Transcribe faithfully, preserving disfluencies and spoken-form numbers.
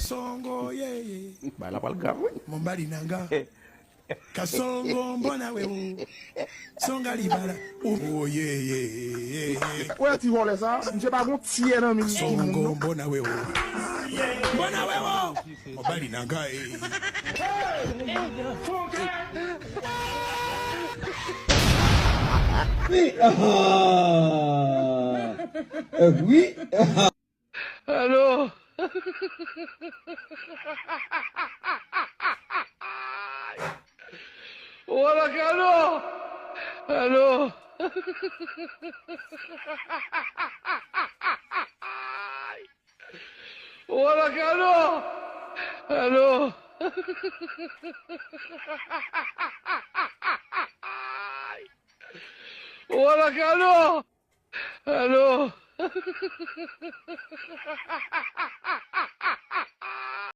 Songo, ye, ye. Bay la pral grav, wi. Mombali nanga. Kasongo, mbona wewo. Songa libala. Oh, ye, ye, ye, ye. Wè ti vòlè sa, misye pa gon tyè nan men li. Songo, mbona wewo. Mbona wewo. Mombali nanga, eh. Wi, ah, eh, wi. Alo. Wala kano. Alo. Wala kano. Alo. Wala kano. Alo.